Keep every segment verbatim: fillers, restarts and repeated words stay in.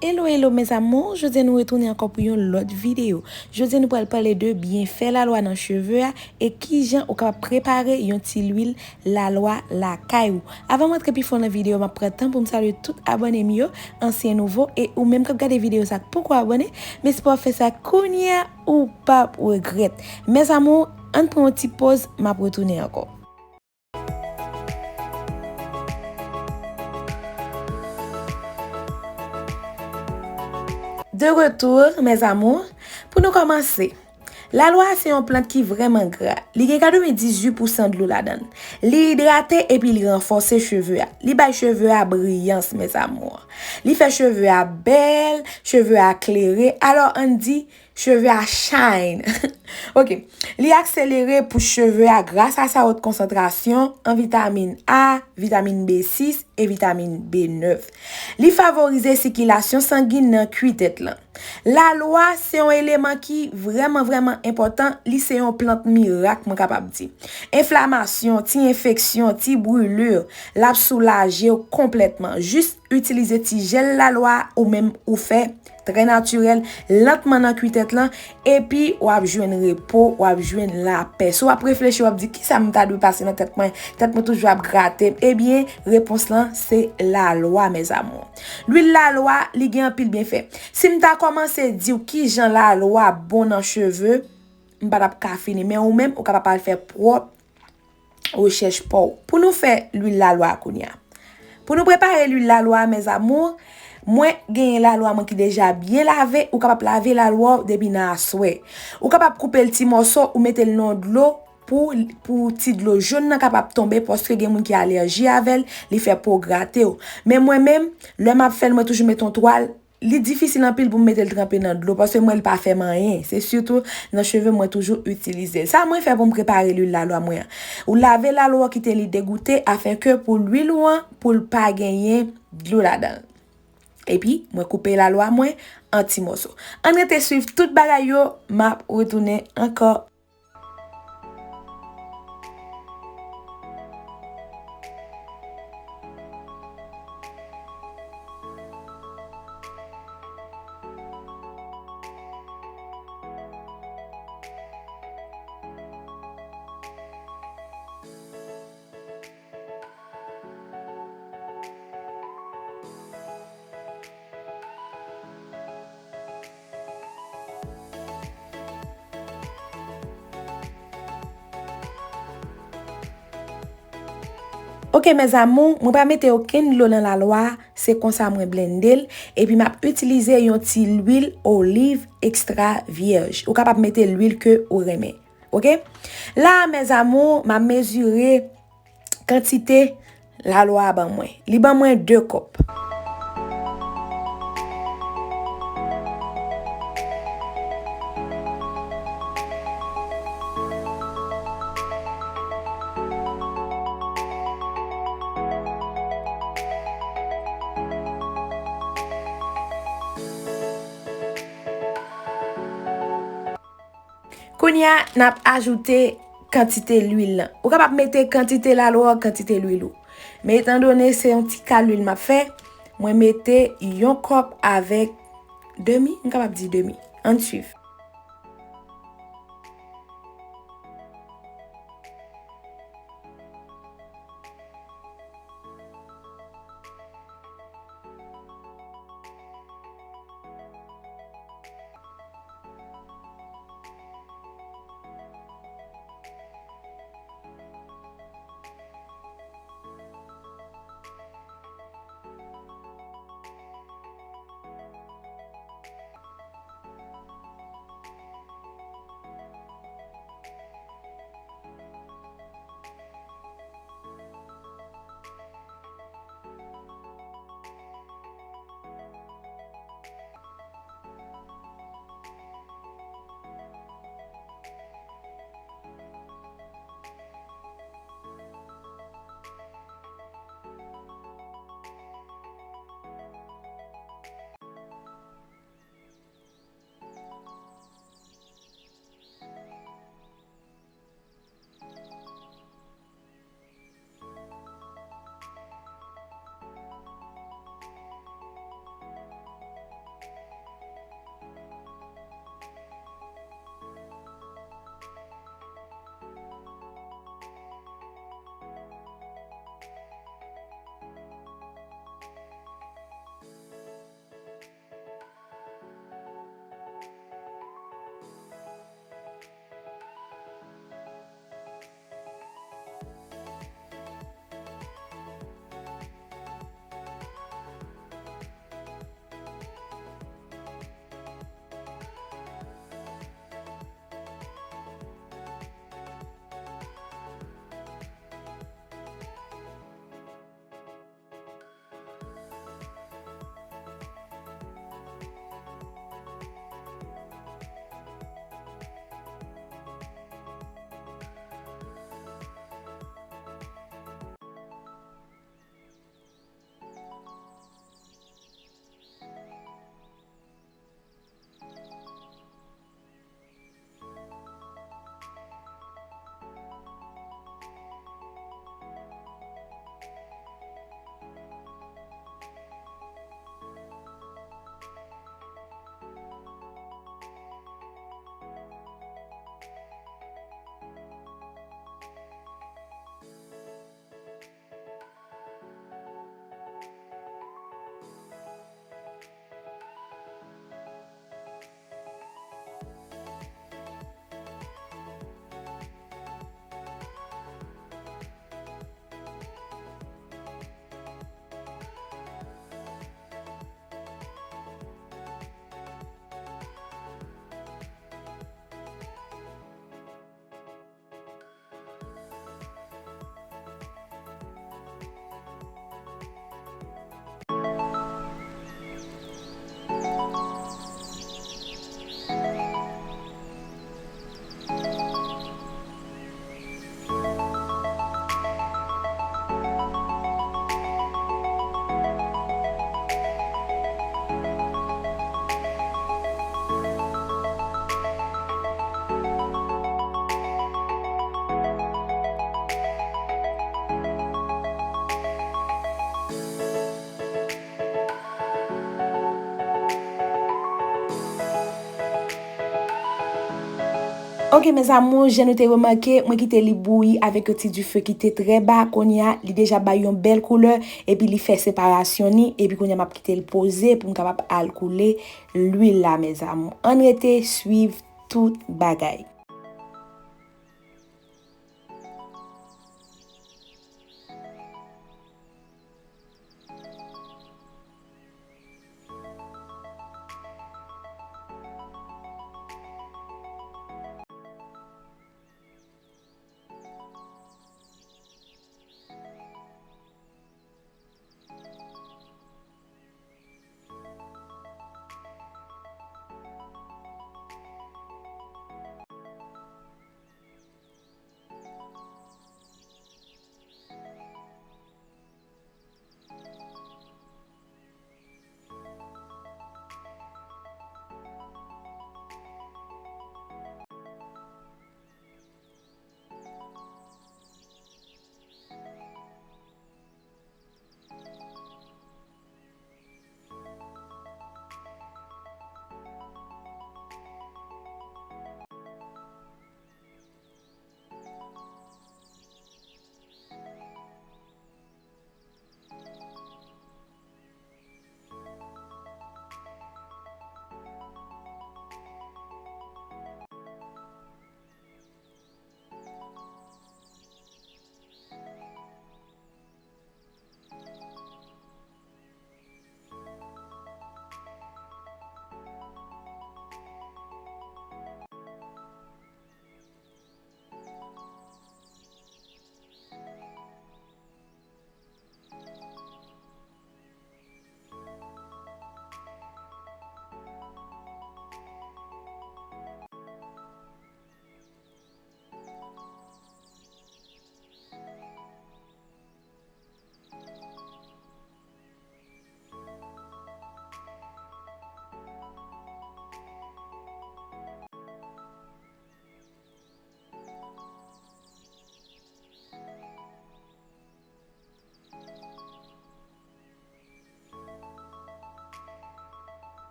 Hello, hello mes amours, jodi a nou retounen ankò pou yon lòt videyo. Jodi a nou pral pale de byenfè lalwa nan cheve a e kijan ou kapab prepare yon ti lwil lalwa lakay ou. Avan m antre pi fon nan videyo, m ap pran tan pou m salye tout abòne m yo, ansyen nouvo, e ou menm k ap gade videyo sa k poko abòne, men si w ap fè sa kounye a, ou p ap regrèt. Mes amours, ann pran yon ti poz, m ap retounen ankò. De retour, mes amours. Pou nou kòmanse, lalwa a se yon plant ki vrèman gra. Li gen katrevendizuit pousan dlo ladan l. Li idrate epi li ranfòse cheve a. Li bay cheve a briyans, mes amours. Li fè cheve a bèl, cheve a klere. Alò, ann di, cheve a shine. Ok. Li akselere pou cheve a gras a sa wòt konsantrasyon an vitamin A, vitamin B sis e vitamin B nèf. Li favorize sikilasyon sangin nan kwi tèt lan. Lalwa se yon eleman ki vrèman, vrèman enpòtan. Li se yon plant mirak, mwen kapab di. Enflamasyon, ti enfeksyon, ti brûlure, l ap soulaje w konplètman. Jis itilize ti jèl lalwa ou menm ou fè, trè natirèl, lantman nan kwi tèt lan, epi w ap jwenn repo, w ap jwenn lapè. Si w ap reflechi, w ap di, "Kisa m ta dwe pase nan tèt mwen? Tèt mwen toujou ap grate m." Ebyen, repons lan se lalwa, mes amours. Lwil lalwa, li gen anpil byenfè. Si m ta kòmanse di w kijan lalwa bon nan cheve, m pa t ap ka fini. Men ou menm, ou kapab al fè pwòp rechèch pa w. Pou nou fè lwil lalwa kounye a. Pou nou prepare lwil lalwa, mes amours, mwen genyen lalwa mwen ki deja byen lave. Ou kapab lave lalwa w depi nan aswè. Ou kapab koupe l ti mòso, ou mete l nan dlo pou, pou ti dlo jòn nan kapab tonbe, paske gen moun ki alèji avè l, li fè po grate w. Men mwen menm, lè m ap fè l, mwen toujou met yon twal. Li difisil anpil pou m mete l tranpe nan dlo, paske mwen, li pa fè m anyen. Se sitou nan cheve mwen toujou itilize l. Sa mwen fè pou m prepare lwil lalwa mwen an. Ou lave lalwa w, kite li degoute, afenke pou lwil ou an, pou l pa genyen dlo ladan l. Epi, mwen koupe lalwa mwen an ti mòso. Ann rete swiv tout bagay yo, m ap retounen ankò. Ok, mes amours, mwen pa mete okenn dlo nan lalwa, se konsa mwen blende l, epi m ap itilize yon ti lwil oliv ekstra vyèj. Ou kapab mete lwil ke ou renmen, ok? La, mes amours, m ap mezire kantite lalwa a ban mwen. Li ban mwen de kòp. Kounye a, n ap ajoute kantite lwil lan. Ou kapab mete kantite lalwa w, kantite lwil ou. Men etandone se yon ti ka lwil m ap fè, mwen mete yon kòp avèk demi, m kapab di demi. Ann swiv. Ok, mes amours, jan nou te remake, mwen kite li bouyi avèk yon ti dife ki te trè ba. Kounye a, li deja bay yon bèl koulè, epi li fè separasyon ni, epi kounye a, m ap kite l poze pou m kapab al koule lwil la, mes amours. Ann rete swiv tout bagay.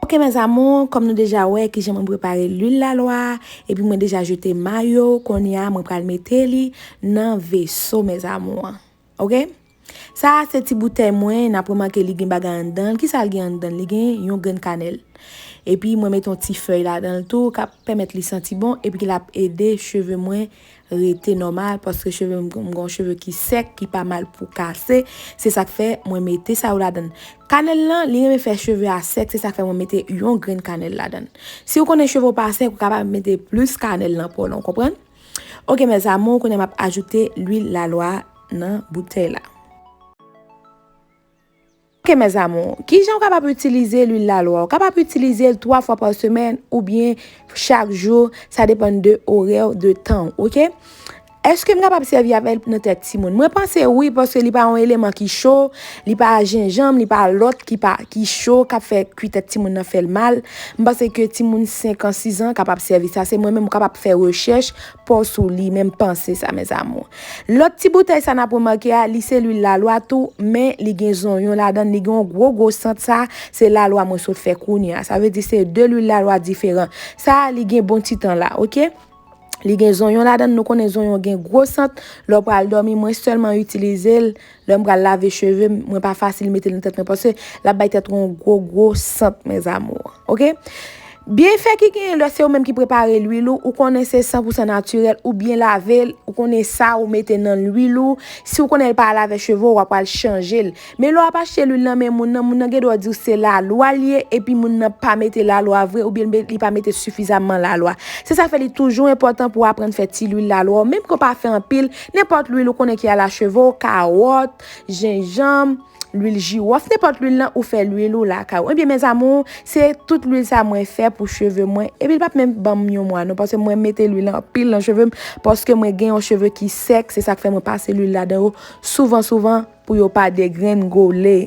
Ok, mes amours, kòm nou deja wè kijan mwen prepare lwil lalwa, epi mwen deja jete mayo, kounye a mwen pral mete li nan veso, mes amours. Ok? Sa a se ti boutèy mwen, n ap remake li gen bagay anndan l. Kisa l gen anndan l? Li gen yon grenn kanèl. Epi mwen mete yon ti fèy ladan l tou, k ap pèmèt li santi bon, epi ki l ap ede cheve mwen rete nòmal, paske cheve m, m gen yon cheve ki sèk, ki pa mal pou kase. Se sa k fè mwen mete sa yo ladan l. Kanèl lan, li renmen fè cheve a sèk, se sa k fè mwen mete yon grenn kanèl ladan l. Si w konnen cheve w pa sèk, ou kapab mete plis kanèl nan po lan, w konprann? Ok, mes amours, kounye a m ap ajoute lwil lalwa nan boutèy la. Ok, mes amours, kijan w kapab itilize lwil lalwa? W kapab itilize l twa fwa pa semèn oubyen chak jou, sa depann de orè de tan w, ok? Èske m kapab sèvi avè l nan tèt timoun? Mwen panse wi, paske li pa yon eleman ki cho, li pa jenjanm, li pa lòt ki pa, ki cho, k ap fè kwi tèt timoun nan fè l mal. M panse ke timoun senk an, sis an kapab sèvi sa. Se mwen menm, ou kapab fè rechèch pa w sou li, men m panse sa, mes amours. Lòt ti boutèy sa n ap remake a, li se lwil lalwa tou, men li gen zonyon ladan l, li gen yon gwo, gwo sant sa, se lalwa mwen sot fè kounye a. Sa vle di se de lwil lalwa diferan. Sa a, li gen bon ti tan la, ok? Li gen zonyon ladan l, nou konnen zonyon gen gwo sant. Lè w pral dòmi, mwen sèlman itilize l lè m pral lave cheve m, mwen pa fasil mete l nan tèt mwen, paske l ap bay tèt ou yon gwo, gwo sant, mes amours. Ok? Byenfè ki genyen lè se ou menm ki prepare lwil ou, ou konnen se san pou san natirèl, ou byen lave l, ou konnen sa ou mete nan lwil ou. Si ou konnen l pa al avè cheve w, w ap pral chanje l. Men lè w ap achte lwil nan men moun nan, moun nan gen dwa di w se lalwa l ye, epi moun nan pa mete lalwa vre, oubyen li pa mete sifizamman lalwa. Se sa k fè li toujou enpòtan pou w aprann fè ti lwil lalwa w, menm ke w pa fè anpil, nenpòt lwil ou konnen ki al a cheve w, kawòt, jenjanm, lwil jiwòf, nenpòt lwil lan, ou fè lwil ou lakay ou. Ebyen, mes amours, se tout lwil sa mwen fè pou cheve mwen. Epi l p ap menm ban m yon mwa non, paske mwen mete lwil anpil nan cheve m, paske mwen gen yon cheve ki sèk, se sa k fè mwen pase lwil ladan yo souvan souvan pou yo pa degrengole.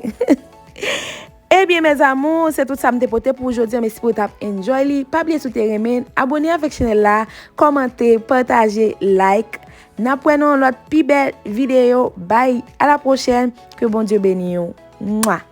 Ebyen, mes amours, se tout sa m te pote pou jodi a. Mèsi pou w t ap enjoy li. Pa bliye si w te renmen, abone avèk chanèl la, kòmante, pataje, like. N ap wè nan yon lòt pi bèl videyo. Bye, à la prochaine. Ke Bondye beni w. Mwa.